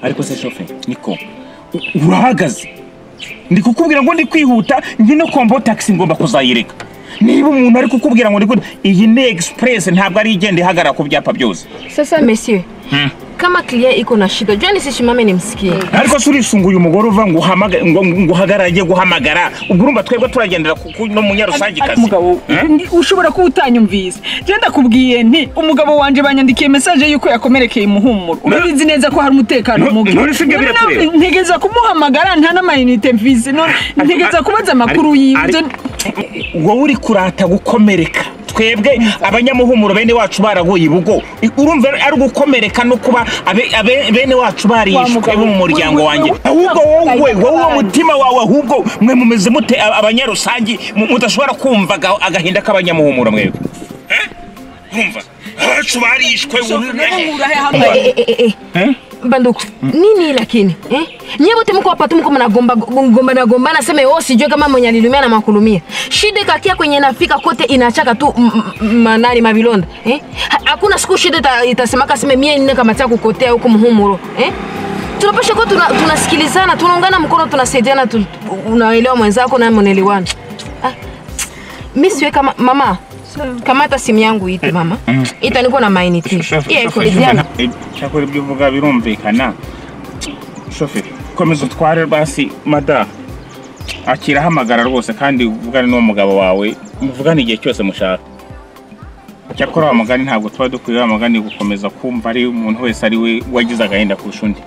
Ariko se shofe niko urahagaze, ndi kukubwira ngo ndi kwihuta, nkino kombo taxi ngomba kuzayireka. Niba umuntu ari kukubwira ngo ndi iyi ni express, ntabwo ari igenda ihagarara ku byapa byose. Sasa monsieur, kama client iko na shida, jua nisisimame nimsikie. Ariko se urisunguye umugore uva ngo uhamagare, ngo uhagarare agiye guhamagara, ubwo urumva twebwe turagendera no munyarusangikazi. Mugabo, ushobora kuba utanyumvise. Je ndakubwiye nti umugabo wanje banyandikiye message yuko yakomerekeye Muhumuro. Urabizi neza ko hari umutekano muke. None si ibyo biratureba. Ntegeza kumuhamagara nta n'amayinite mvise. None ntegeza kubaza amakuru yiwe. Wowe uri kurata gukomereka, twebwe abanyamuhumuro bene wacu baraguye ibugo, urumva ari gukomereka no kuba bene wacu barishwe bo mu muryango wanjye. Ahubwo wowe wowe mutima wawe, ahubwo mwe mumeze mute abanyarusangi mudashobora kumva agahinda k'abanyamuhumuro mwebwe? Urumva abacu barishwe. Banduku, nini lakini nyewe mko hapa tu mko mnagomba gomba gomba, nasema wewe sijui kama mwenye alilumia na makulumia. Shida kakia kwenye nafika kote inachaka tu manani mabilonda. Hakuna siku shida itasemaka sema mie nina kama taka kukotea huko Muhumuro. Tunapasha kwa tunasikilizana, tunaungana mkono, tunasaidiana, unaelewa mwenzako na mnaelewana. Mimi siwe kama mama. Kamata simu yangu ite mama. Ita niko na mainiti. Yego idiana. Cyakora ibyo uvuga birumvikana. Shoferi, komeza utware basi mada. Akira hamagara rwose kandi uvugane n'uwo mugabo wawe, muvugane igihe cyose mushaka. Cyakora wa mugani ntabwo tuba dukwiye wa mugani gukomeza kumva ari umuntu wese ari we wagize agahinda kurusha undi.